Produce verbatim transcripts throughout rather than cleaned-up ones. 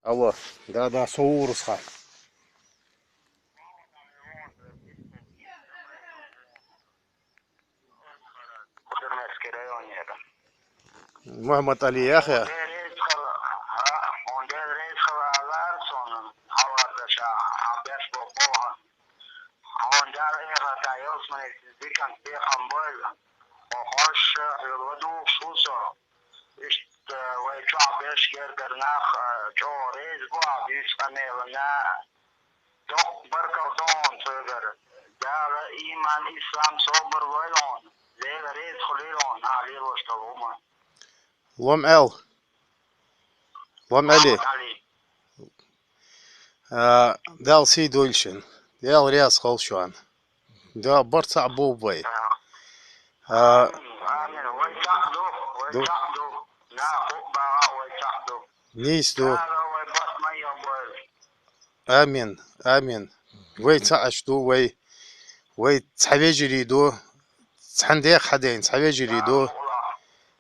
Алло, да, да, со ву, Урусхан? Кудермецкий район яра. Мухьаммад Али яхъяь? Дера рейс хала, а, он дера рейс хала алар сон, хьавардаша, а, беш бо болхан. Он дера эхата йолсмани дикан бехан бойла. О хош, ладугъ шуса. Иштта вай чохь беш гергар нах, а, чӀогӀа рейс бу а дуьйцу къамелана. Доккха баркалла ду хьуна цуьнгара. Дала ийман, ислам, собар лойла хьуна. Дела реза хуьлийла хьуна, ахь лелош долу хӀума. Лом аьл. Лом аьле. Мухьаммад Али. А, Дала сий дойла шуна. Дала реза хуьлда шуна. Да, барт цхьаъ бу вай. А, Амин. Вай цхьаъ ду, вай ду. Цхьаъ ду. Нах хӀуъа багӀа вай цхьаъ ду. Нийса ду. Дала вай барт ма йохбойла. Амин, амин. Вай цхьаъ ду, вай, вай цхьа вежарий ду, цхьаьна декхахьа дайна цхьа вежарий ду.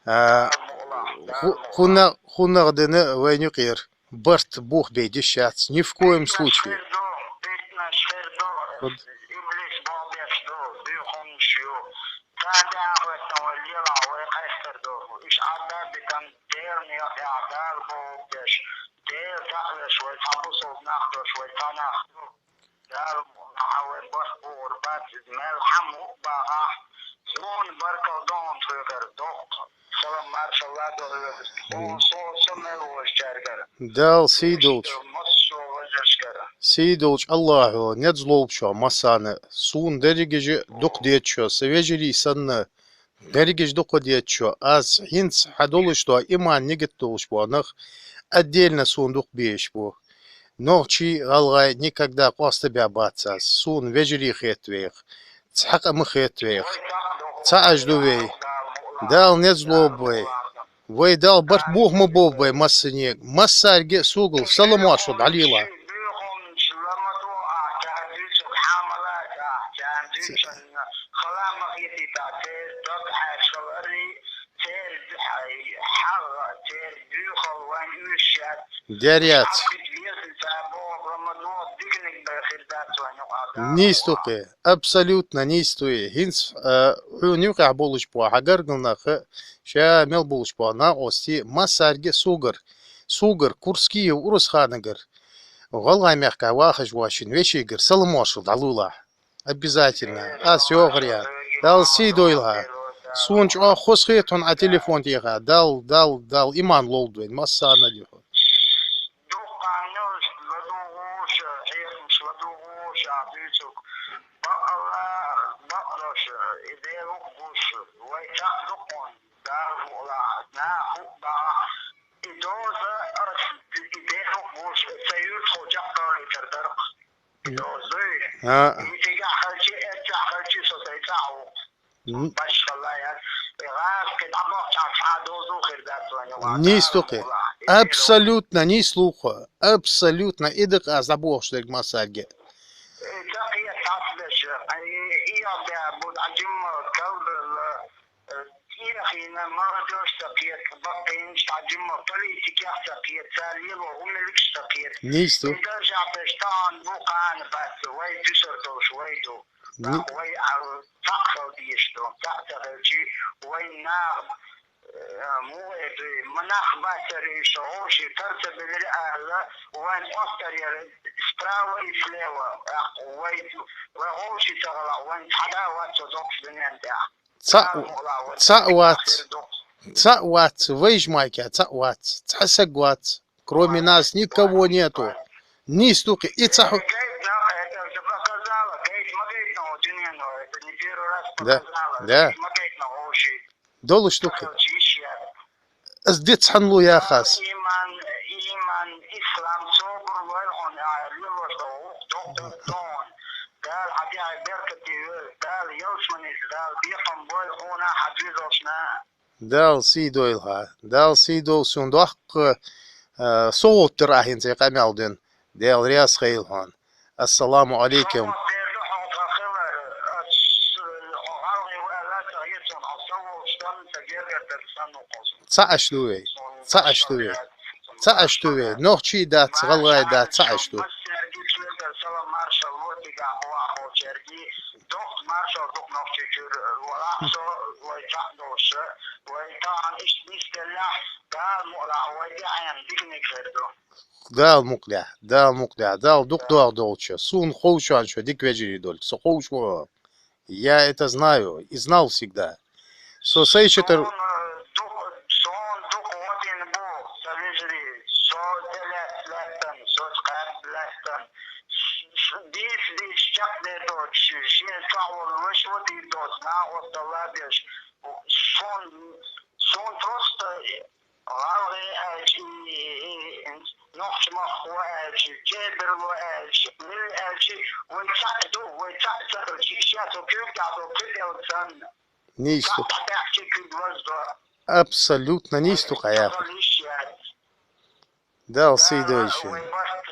А, хӀу-, хӀунна-, хӀуннах дина вайна юкъера барт бухабе деш яц, ни в коем случае. Худа. Иблис бохбеш ду, буьйханаш ю. Царна тӀаьхьа хӀоьттина вай лелахь, вай къаьстар ду. Уьш Ӏадда а битан, Делан некъа тӀехь Дала бохург деш, Дела цхьаъ веш, вай цхьа бусалба нах долуш, вай цхьа нах ду. Дала мукъ лахь, вай барт бухур бац иза, мел хьан мукъ бахахь, суна баркалла ду хьуна цуьнгара доккха. Салам маршалла а ду хьоьга, хьуна со, со мел волчаьргара. Дала сий долчу. Массо а вежаршкара. Сий долчу Аллахьо неза лолбу шух массарна, суна дерригаш а дукха дезачо, сан вежарий санна, дерригаш дукха дезачо, ас хӀинца хьан долуш до иман нигат долуш бо нах, отдельно суна дукха безаш бу. Нохчий, гӀалгӀай никогда къоста бен бац ас, суна вежарий хетта вайх, цхьа къам хетта вайх. Цхьаъ аш ду вай. Дала неза лолба вай. Вай Дала барт буха ма бовба вай массанега. Массаьрга а сугал салам-маршалла дӀалела. Дер яц. Нийса ду кхе. Абсолютно нийса ду и. ХӀинца, а, хьуна юкъехь болуш бу хьан гаргара нах а, ша мел болуш бу накъостий, массаьрга а сугар, сугар, Курскиев Урусханагара, ГӀалгӀай мехкахь вахаш волчу вешигара салам-маршалла дӀалулахь. Обязательно. Ас йохур ян. Дала сий дойла хьан. Суна чӀогӀа хазахета хьуна Ӏа телефон тӀехь. Дала, Дала, Дала иман лолда вайн массарна а дуьхьа. Дуккха нуьш ладугӀуш, хьехамаш ладугӀуш, а дуьйцург. Бакъалла, бакъалла, и Дела ву гуш, вай цхьаъ ду кхунна, Дала хӀуъа лахь, нах хӀуъа бахь. И доза, ас, и Дела ву гуш, сан юьртахо чекхдалийтар дара-кх. И доза дуй. А. И цигахь хилчи, эццахь хилчи, со сайн цӀахь ву-кх. М. Башхалла яц. И гӀазкхи дӀабахчахь цхьа а дозу хир дац вайн юкъа. Нийса ду кхе. Абсолютно нийса лугӀу хьо. Абсолютно и дакъа аз дӀабохуш дерг массаьрга. Э, ца кхета цхьаъ беш, э, и, и а бу дӀа жимма калдалла, э, тӀехийна молодёжь ца кхета, баккхийнаш дӀа жимма политикех ца кхета, цара лело хӀуманаш ца кхета. Нийса ду. И даржехь берш тахана бу, кхана бац, вай дуьсур долуш вай ду. Ни- Вай, а, цхьаъ хила дезаш ду. Цхьаъ ца хилчи, вайн наха, э, муха эр дуй, ма нах бацара уьш, вовший тар ца белира аьлла, вайн къоттар яра справа и слева, вай, вай вовший ца хилахь, вайн цхьа а вац цу доккхачу дуьнен тӀехь. Цхьаъ, цхьаъ вац, цхьаъ вац, вайша махкахь цхьаъ вац, цхьа саг вац. Кроме нас никого нету. Нийса ду кхе, и ца хьу- Да, да. Долуш ду кхе. Ас де цхьаьна лу яхас. Иман, иман, ислам, собар вай хьуна, а, лелош ду, доккха ду хьуна. Дала хьан тӀехь беркате йойла, Дала ялсаманица, Дала бекхам бойла хьуна, хьан доьзалшна. Дала сий дойла хьан. Дала сий дойла суна доккха, а, со гӀуттар ахь хӀинца и къамел дина. Дела реза хуьлда хьуна. Ассаламу алейкум. Цхьаъ аш ду вай. Цхьаъ аш ду вай. Ца Ӏаш ду вай, нохчий дац, гӀалгӀай дац, ца Ӏаш ду. Массерги чуьра салам маршал ло дика бахьан болчерги. Дохт маршал дукх нохчий чуьра. Валахь со, вай чакхдолуш, вай тахана иштта нисделлехь, Дала мукъалахь вай тӀе Ӏен диканиг хир ду. Дала мукъалахь, Дала мукъалахь, Дала дукха догӀу долчу. Суна ховшон шу дика вежарий долчу, со ховш ву. Я это знаю и знал всегда. Со сайчатар Суна дукха, суна дукха гӀо дина бу сан вежарий, со тӀе лаьцна лаьттан, со кхаьбна лаьттан. Дийца дийца чекхдер доцуш, шен чохь волу ваш ву дийр доцу, нахосталла деш. Суна, суна просто гӀалгӀай аьлча, и, и, и, нохчмахко аьлча, чедарло аьлча, милла аьлча, вай цхьаъ ду, вай цхьаъ ца хилча, иштта со куьйга тӀехь долу кхин санна. Нийса ду. Цхьаъ тӀехь баьхча куьг лазадо. Абсолютно нийса ду, Къаяхов. Ца хилча иштта яц. Дала сий дойла шуна. Вай барт,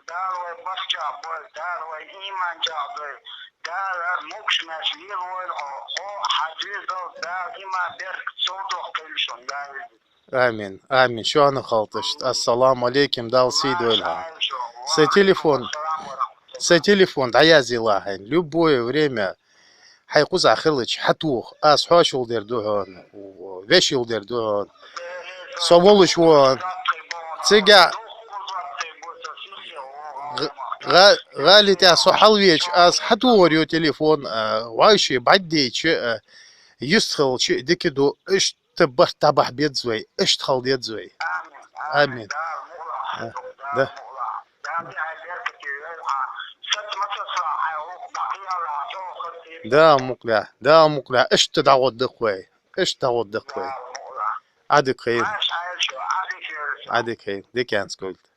Дала вай барт чохь бойла, Дала вай ийман чохь дойла, Дала могуш-маьрша лелавойла хьо, хьо, хьан доьзал, Дала ийман беркат совдоккхийла шуна, Дала. Амин, амин. Шуна халташт. Ассаламу алейкум, Дала сий дойла хьан. Сайн телефон, сайн телефон дӀаязйила хьайна. Любое время хьайн кхузахь хилча, хьан тоха. Ас хьоьшалла дер ду хьуна, вешалла дер ду хьуна. Со волуш ву хьуна. Цигахь гӀа-, гӀали тӀехь со хьалавеча, ас хьан тухур ю телефон, а, вайши бӀаьддийча, а, юьстахилча дика ду, иштта барт дӀабахьа беза вай, иштта хила деза вай. Амин. А, да. Да, мукъалахь, да, мукъалахь, иштта дӀагӀордаккха вай, иштта дӀагӀордаккха вай. Ӏадика хила. Ӏадика хила, диканца гойла.